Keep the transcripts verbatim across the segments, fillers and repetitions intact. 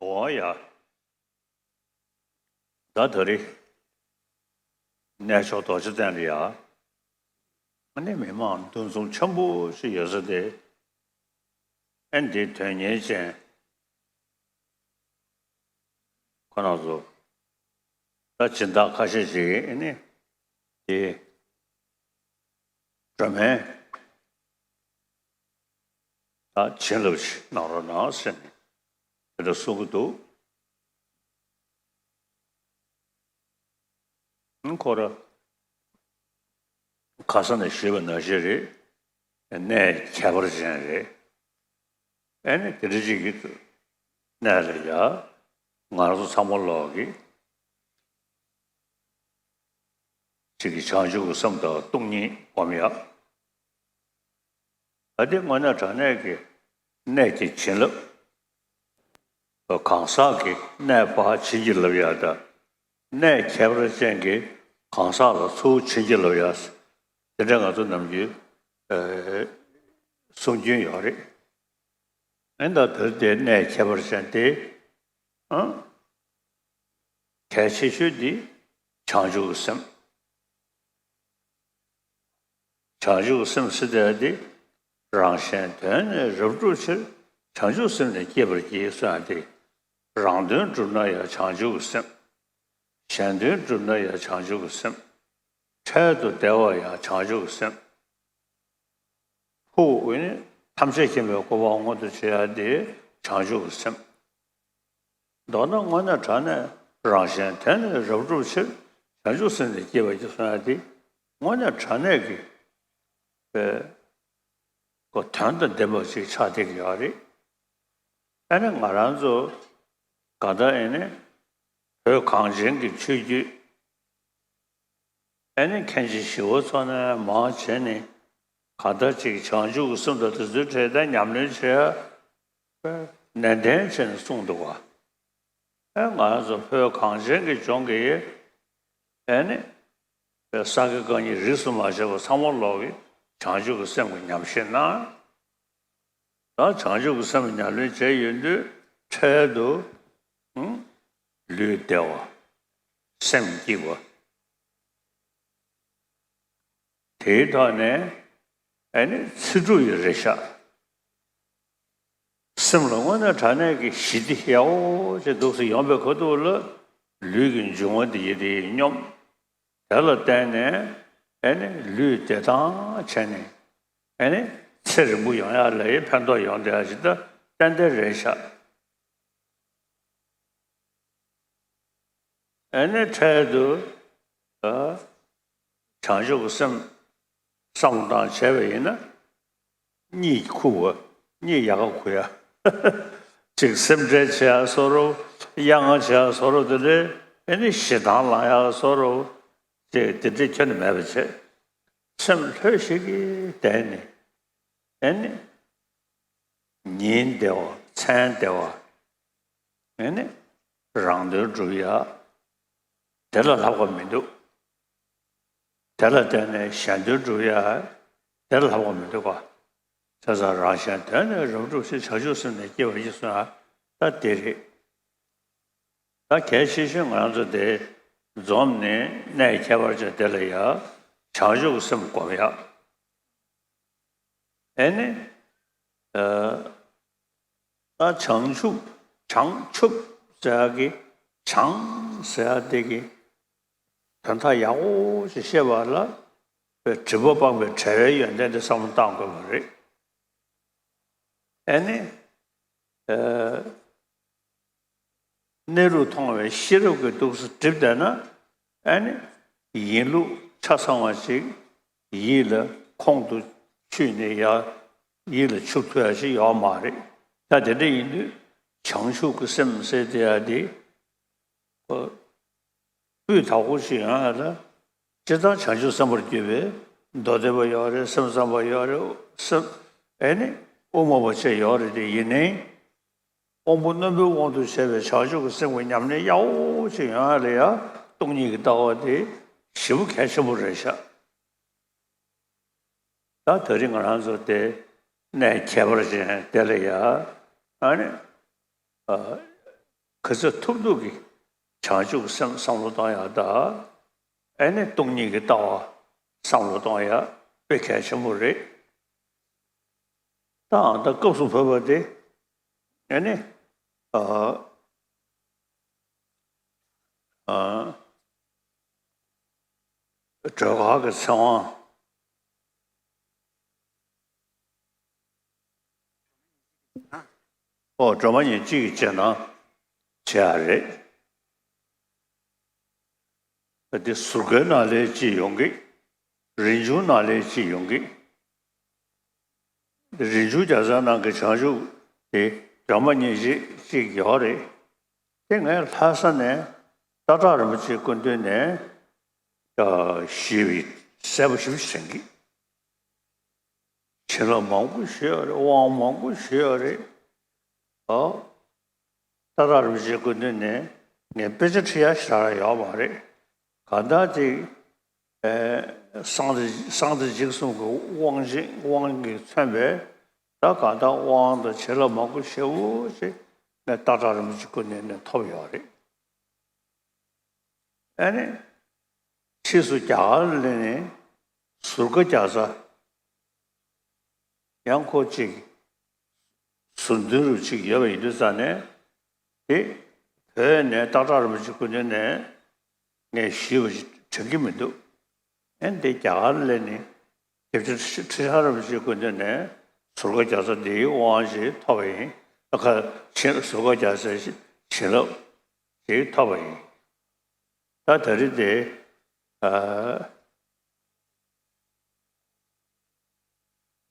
འོ་ཡ། ད་ད་རེས་གནས་མཆོག་རྡོ་རྗེ་གདན་ལ་ཡ། ཨ་ནི་མི་མང་འདུ་འཛོམས་ཆེན་པོ་ཞིག་ཡོད་ས་དེ། ཨ་ནི་དེ་དོན་གཉེར་ཅན་ཁོ་རང་ཚོ་ད་སྦྱིན་བདག་ཁ་ཤས་ཅིག་ཨ་ནི་དེ་སྒྲོལ་མའི་ད་བྱིན་རླབས་ཤིག་གནང་རོགས་གནང་ཟེར་ནས་དེ་འདྲ་གསུང་གི་འདུག་ཁོ་ར་ཁ་སང་ནས་ཞུས་པ་ནང་བཞིན་རེད། གནས་ཁྱད་པར་ཅན་རེད། ཨེ་ནི་དེ་འདྲ་ཅིག་གི་གནས་ལ་ཡ་ང་རང་ཚོ་ཚང་མ་ལོག་གི་ཅིག་གི་བྱང་ཆུབ་ཀྱི་སེམས་དང་སྟོང་ཉིད་སྒོམ་ཡ། ད་དེ་དངོས་གནས་དྲང་གནས་ཀྱི་གནས་ཀྱི་བྱིན་རླབས། གང་ཟག་གི་གནས་པ་བྱིན་གྱིས་བརླབས་ཡ་དང་། གནས་ཁྱད་པར་ཅན་གྱི་གང་ཟག་ལ་ཚུར་བྱིན་གྱིས་བརླབས་ཡ། དེ་འདྲ་ང་ཚོ་ནམ་རྒྱུན་གསུང་རྒྱུན་ཡོད་རེད། ཨེ་ད་དེར་དེ་གནས་ཁྱད་པར་ཅན་དེ། གལ་ཆེ་ཤོས་འདི་བྱང་ཆུབ་ཀྱི་སེམས། བྱང་ཆུབ་ཀྱི་སེམས་ཟེར་དེ་རང་གཞན་དོན་ནི་རབ་བསྒྲུབ་ཕྱིར། བྱང་ཆུབ་སེམས་ནི་བསྐྱེད་པར་བགྱི་གསུངས་ཡ་དེ། རང་དོན་བསྒྲུབ་ན་ཡང་བྱང་ཆུབ་ཀྱི་སེམས། གཞན་དོན་བསྒྲུབ་ན་ཡང་བྱང་ཆུབ་ཀྱི་སེམས། འཕྲལ་དུ་བདེ་བ་ཡང་བྱང་ཆུབ་ཀྱི་སེམས། ཕུགས་ནི་ཐམས་ཅད་མཁྱེན་པའི་གོ་འཕང་མངོན་དུ་བྱེད་ཡ་དེ་བྱང་ཆུབ་ཀྱི་སེམས། མདོར་ན་དངོས་གནས་དྲང་གནས་རང་གཞན་དོན་ནི་རབ་བསྒྲུབ་ཕྱིར། བྱང་ཆུབ་སེམས་ནི་བསྐྱེད་པར་བགྱི་གསུངས་ཡ་དེ། དངོས་གནས་དྲང་གནས་ཀྱི་པའི་གོ་དོན་དང་ལྡན་པ་ཞིག་ཆགས་བསྡད་ཀྱི་ཡོད་རེད། ཨ་ནི་ང་རང་ཚོ་ག་ད་ཨེ་ནི་བོད་གངས་ཅན་གྱི་ཆོས་བརྒྱུད། ཨེ་ནི་མཁན་ཆེན་ཞི་བ་འཚོ་ནས་མར་བྱས་ནས་ག་ད་ཅིག་བྱང་ཆུབ་ཀྱི་སེམས་དང་དེ་ཚོའི་གྲས་དང་ཉམས་ལེན་བྱས། ནན་ཏན་བྱས་ནས་གསུངས་འདུག་བ། ཨེ་ང་ཚོ་བོད་གངས་ཅན་གྱི་ལྗོངས་ཀྱི་ཨེ་ནི་ས་དགེ་བཀའ་རྙིང་རིས་སུ་མ་ཆད་པ་ཚང་མ་ལོག་གི་བྱང་ཆུབ་ཀྱི་སེམས་ཀྱི་ཉམས་བཞེས་གནང་། ད་བྱང་ཆུབ་ཀྱི་སེམས་ཉམས་ལེན་བྱས་ཡོང་དུས་འཕྲལ་དུ་ལུས་བདེ་བ། སེམས་སྐྱིད་པ། དེའི་ཐོག་ནས་ཨ་ནི་ཚེ་སྒྲུབ་ཡི་རེ་བཞག་སེམས་ལ་དངོས་གནས་དྲང་གནས་ཀྱི་ཞི་བདེ་ཡག་པོ་ཅིག་འདུག་སེ་ཡོང་པའི་ཁ་ཐུག་ལ་ལུས་ཀྱི་འབྱུང་བ་འདི་ཡི་དེ་སྙོམས། དེ་ལ་བརྟེན་ནས་ཨེ་ནི་ལུས་བདེ་ཐང་བྱས་ནས་ཨེ་ནི་ཚེ་རིང་པོ་ཡོང་ཡག་ལ་ཡི་ཕན་ཐོགས་ཡོང་བསྡད་ཡག་ཞིག་ད་ཏན་ཏན་རེད་ཤག་ཨེ་ནི་འཕྲལ་དུ་བྱང་ཆུབ་ཀྱི་སེམས་བསམ་བློ་བཏང་བྱས་པ་ཡིན་ན། གཉིད་ཁུག་པ། གཉིད་ཡག་པོ་ཁུག་ཡ། ཅིག་སེམས་ཁྲལ་བྱེད་ཡ་བཟོ་འདྲ། གཡང་ང་བྱེད་ཡ་བཟོ་འདྲ་དེ་འདྲའི་ཨེ་ནི་ཞེ་སྡང་ལངས་ཡ་བཟོ་འདྲ། ཅིག་དེ་འདྲའི་ཁྱོན་ནས་མེད་པ་བྱས། སེམས་ལྷོད་ཤིག་གིས་བསྡད་ནས་ཨེ་ནི་ཉིན་བདེ་བ་མཚན་བདེ་བ། ཨེ་ནི་རང་དོན་སྒྲུབ་ཡ། དེ་ལ་ལྷག་པ་མི་འདུག་དེ་ལ་བརྟེན་ནས་གཞན་དོན་སྒྲུབ་ཡ། དེར་ལྷག་པ་མི་འདུག་ག། བྱས་ཙང་རང་གཞན་དོན་ནི་རབ་བསྒྲུབས་ཤིང་། བྱང་ཆུབ་སེམས་ནི་སྐྱེ་བར་བགྱི་གསུངས་ཡ་ད་དེ་རེད། ད་གལ་ཆེ་ཤོས་ང་རང་ཚོ་དེ་འཛོམས་ནས་གནས་ཁྱད་པར་ཅན་དེ་ལ་ཡ་བྱང་ཆུབ་ཀྱི་སེམས་སྒོམ་ཡ། ཨེ་ནི། ཨ། ད་བྱང་ཆུབ། བྱང་ཆུབ་ཟེར་ཡག་གི་བྱང་ཟེར་ཡག་དེ་གི་དོན་དག་ཡག་པོ་ཞིག་ཤེས་པ་ལ་དྲི་མ་སྤངས་པའི་བྲལ་བའི་ཡོན་ཏན་དེ་བསམ་བློ་བཏང་དགོས་པ་རེད། ཨེ་ནི། ཨ། གནས་ལུགས་མཐོང་བའི་ཤེས་རབ་ཀྱིས་ཏོག་ཙམ་བསྒྲིབས་བསྡད་ན། ཨ་ནི་ཡིན་ལུགས་ཆ་ཚང་བ་ཞིག་ཡིད་ལ་ཁོང་དུ་ཆུད་ནས་ཡ་ཡིད་ལ་ཆུད་ཐུབ་ཡ་ཞིག་ཡོད་མ་རེད། ད་དེ་འདྲ་ཡིན་དུས་བྱང་ཆུབ་ཀྱི་སེམས་ཟེར་དེ་ཡ་དེ། ཨོ། སྤུས་དག་པོ་ཞིག་ཡོང་ཡ་ལ། སྤྱིར་བཏང་བྱང་ཆུབ་སེམས་དཔར་གྱུར་པའི་མདོ་སྡེ་པ་ཡོད་རེད། སེམས་ཙམ་པ་ཡོད་རེད། སེམས། ཨེ་ནི་དབུ་མ་པ་བཅས་ཡོད་རེད། དེ་ཡིན་ནའི། དབང་པོ་རྣོན་པོའི་དབང་དུ་བྱས་པའི་བྱང་ཆུབ་ཀྱི་སེམས་ཀྱི་ཉམས་ལེན་ཡག་པོ་ཞིག་ཡོང་ཡ་ལ་ཡ་སྟོང་ཉིད་ཀྱི་ལྟ་བ་དེ་ཞེ་པོ་གལ་ཆེན་པོ་རེད་ཤག། ད་ད་རིང་ང་རང་ཚོ་དེ་གནས་ཁྱད་པར་ཅན་དེ་ལ་ཡ། ཨ་ནི། ཨ། ག་ཚོད་ཐུབ་ཐུབ་ཀྱིས་བྱང་ཆུབ་ཀྱི་སེམས་བསམ་བློ་གཏོང་ཡག་དང་། ཨ་ནི་སྟོང་ཉིད་ཀྱི་ལྟ་བ་བསམ་བློ་གཏོང་ཡག་དཔེ་གལ་ཆེན་པོ་རེད། ད་ཨ་ད་སྐབས་སུ་བབས་པ་དེ། ཨ་ནི། ཨ། ཨ། སྒྲོལ་དཀར་གྱི་ཚེ་དབང་། ཨོ། སྒྲོལ་མ་ཉིད་གཅིག་གི་རྗེས་གནང་བྱེད་ཡ་རེད། འདི་ཟུར་བཀོལ་ནང་ལས་གཅིག་ཡོང་གི། རིན་འབྱུང་ནང་ལས་གཅིག་ཡོང་གི། རིན་འབྱུང་རྒྱལ་མཚན་ནང་གི་བྱང་ཆུབ་དེ་སྒྲོལ་མ་ཉིད་གཅིག་གཅིག་ཡོད་རེད། དེ་ངས་ལྷ་ས་ནས་སྟག་བྲག་རིན་པོ་ཆེའི་སྐུ་མདུན་ནས་ཞུས་པའི་གསལ་པོ་ཞིབ་ཞིག་དྲན་གི། བྱིན་རླབས་མང་པོ་ཞུས་ཡོད་རེད། དབང་མང་པོ་ཞུས་ཡོད་རེད། ཨོ། སྟག་བྲག་རིན་པོ་ཆེའི་སྐུ་མདུན་ནས་ངས་དཔེ་ཆ་ཁྲིད་ཡ་ཞེ་དྲག་ཡོད་མ་རེད། གང་ལྟར་ཅིག། ཨེ། གསང་བདེ་གསང་བདེ་འཇིགས་གསུམ་གྱི་དབང་ཆེན་དབང་གིས་མཚོན་པའི་ད་གང་ལྟར་དབང་དང་བྱིན་རླབས་མང་པོ་ཞེ་པོ་ཅིག་ངས་སྟག་བྲག་རིན་པོ་ཆེའི་སྐུ་མདུན་ནས་ཐོབ་ཡོད་རེད། ཨ་ནི། ཕྱིས་སུ་རྒྱ་གར་སླེབས་ནས་ཟུར་བཀའ་རྒྱ་མཚོ། ཡང་ཁོ་གཅིག་ཟུར་འདོན་རུ་གཅིག་ཡོད་པ་ཡིན་དུས་ཙང་ནས། དེ་བོད་ནས་སྟག་བྲག་རིན་པོ་ཆེའི་སྐུ་མདུན་ནས་ངས་ཞུས་པ་ཞིག་དྲན་གྱི་མི་འདུག། ཨ་ནི་དེ་རྒྱ་གར་སླེབས་ནས་སྐྱབས་རྗེ་ཁྲི་བྱང་རིན་པོ་ཆེའི་སྐུ་མདུན་ནས་ཟུར་བཀའ་རྒྱ་མཚོ་འདིའི་དབང་ཞིག་ཐོབ་པ་ཡིན། ཁ་ཆེ་ཟུར་བཀའ་རྒྱ་མཚོའི་བྱིན་རླབས་ཞིག་ཐོབ་པ་ཡིན། ད་ད་རེས་དེ། ཨ།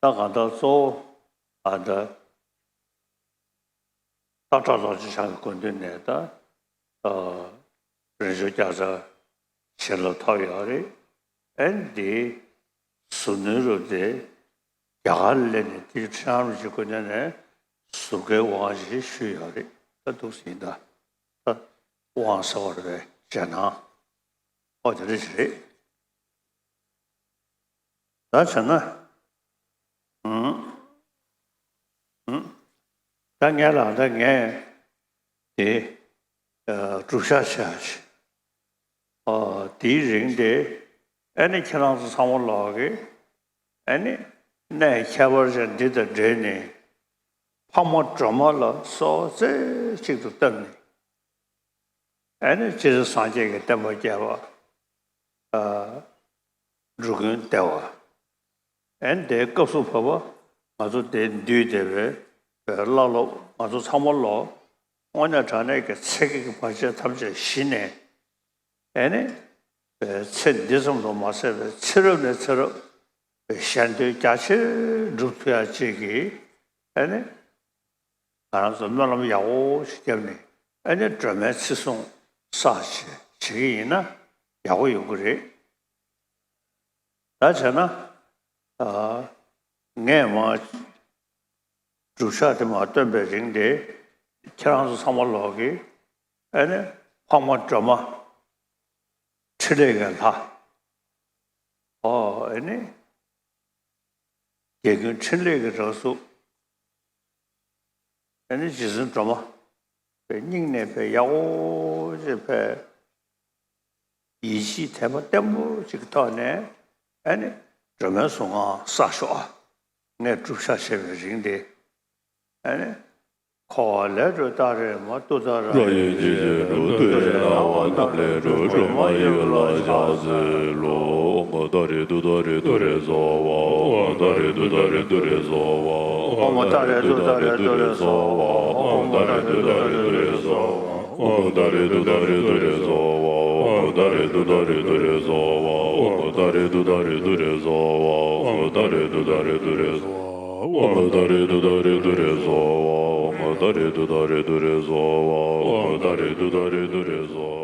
ད་གང་ལྟར་གཙོ་བོ་ཨ་ད་སྟག་བྲག་རྡོ་རྗེ་འཆང་གི་སྐུ་མདུན་ནས་ད། ཨ། རིན་འབྱུང་རྒྱ་མཚོའི་བྱིན་རླབས་ཐོབ་ཡོད་རེད། ཨ་ནི་དེ་ཟུར་འདོན་རུ་དེ་རྒྱ་གར་ལ་སླེབས་ནས་དེ་ཁྲི་བྱང་རིན་པོ་ཆེའི་སྐུ་མདུན་ནས་ཟུར་བཀའི་དབང་ཞིག་ཞུས་ཡོད་རེད། ད་འདུག་སེ་ཡིན་ད། ད་དབང་ཟེར་བ་རེད་པས། རྗེས་གནང་། ཨོ་དེ་འདྲ་ཞིག་རེད། ད་བྱས་ན། ཨུམ། ཨུམ། ད་ངས་ལ་ད་ངས་དེ་ཨ་སྒྲུབ་ཕྱག་བྱས་ཤིག། ཨ་དེའི་རིང་དེ་ཨ་ནི་ཁྱེད་རང་ཚོ་ཚང་མ་ལོག་གི་ཨ་ནི་གནས་ཁྱད་པར་ཅན་འདི་དང་འབྲེལ་ནས་འཕགས་མ་སྒྲོལ་མ་ལ་སོགས་རྩེ་གཅིག་ཏུ་བཏབ་ནས། ཨ་ནི་སྤྱིར་སངས་རྒྱས་ཀྱི་བསྟན་པ་རྒྱས་པ། ཨ། འགྲོ་ཀུན་བདེ་བ། ཨ་ནི་དེའི་སྐབས་སུ་བབ་པ་ང་ཚོ་དེ་འདུས་བདེ་བའི་བླ་སློབ་ང་ཚོ་ཚང་མ་ལོ་དངོས་གནས་དྲང་གནས་ཀྱི་ཚེ་གེགས་བར་ཆད་ཐམས་ཅད་ཞི་ནས། ཨ་ནི་ཚེ་འདི་ཙམ་དུ་མ་ཟད་པའི་ཚེ་རབས་ནས་ཚེ་རབས་གཞན་དོན་རྒྱ་ཆེར་སྒྲུབ་ཐུབ་ཡ་ཅིག་གི་ཨ་ནི། ང་རང་ཚོ་སྨོན་ལམ་ཡག་པོ་ཞིག་བརྒྱབ་ནས་ཨ་ནི་སྒྲོལ་མའི་ཚེ་སྲུང་བསགས་བྱེད་བྱེད་ཀྱི་ཡིན་ན་ཡག་པོ་ཡོང་གི་རེད། ད་བྱས་ན། ཨ། ངས་མ་སྒྲུབ་ཕྱག་དེ་མ་བཏོན་པའི་རིང་དེ་ཁྱེད་རང་ཚོ་ཚང་མ་ལོག་གི་ཨ་ནི་འཕགས་མ་སྒྲོལ་མ་ཕྲིན་ལས་ཀྱི་ལྷ། ཨོ་ཨ་ནི། རྒྱལ་ཀུན་འཕྲིན་ལས་ཀྱི་རང་གཟུགས། ཨ་ནི་རྗེ་བཙུན་སྒྲོལ་མ་པའི་སྙིང་ནས་པའི་ཡག་པོ་ཅིག་པའི་ཡིད་ཆེས་དད་པ་བརྟན་པོ་ཅིག་གི་ཐོག་ནས། ཨ་ནི་སྒྲོལ་མའི་གཟུངས་སྔགས་བསགས་ཤོག་ངས་བསྒྲུབ་བྱ་བྱས་པའི་རིང་དེ། ཨ་ནི། འཁོར་བ་ལས་སྒྲོལ་ཏཱ་རེ་མ། ཏུཏྟཱ་ར། ར་ཡི་ཇི་ཇི་འགྲོ། ཏུ་རེ་ན་བ། ཏམ་ལས་སྒྲོལ། སྒྲོལ་མ་ཡིད་ལ་བྱ་ཟེར་ལོ། ཨོཾ་ཏཱ་རེ་ཏུཏྟཱ་རེ་ཏུ་རེ་སྭཱ་ཧཱ། ཨོཾ་ཏཱ་རེ་ཏུཏྟཱ་རེ་ཏུ་རེ་སྭཱ་ཧཱ། ཨོཾ་ཏཱ་རེ་ཏུཏྟཱ་རེ་ཏུ་རེ་སྭཱ་ཧཱ། ཨོཾ་ཏཱ་རེ་ཏུཏྟཱ་རེ་ཏུ་རེ་སྭཱ་ཧཱ། ཨོཾ་ཏཱ་རེ་ཏུཏྟཱ་རེ་ཏུ་རེ་སྭཱ་ཧཱ། ཨོཾ་ཏཱ་རེ་ཏུཏྟཱ་རེ་ཏུ་རེ་སྭཱ་ཧཱ། ཨོཾ་ཏཱ་རེ་ཏུཏྟཱ་རེ་ཏུ་རེ་སྭཱ་ཧཱ། ཨོཾ་ཏཱ་རེ་ཏུཏྟཱ་རེ་ཏུ་རེ་སྭཱ་ཧཱ། ཨོཾ་ཏཱ་རེ་ཏུཏྟཱ་རེ་ཏུ་རེ་སྭཱ་ཧཱ། ཨོཾ་ཏཱ་རེ་ཏུཏྟཱ་རེ་ཏུ་རེ་སྭཱ་ཧཱ། ཨོཾ་ཏཱ་རེ་ཏུཏྟཱ་རེ་ཏུ་རེ་སྭཱ་ཧཱ།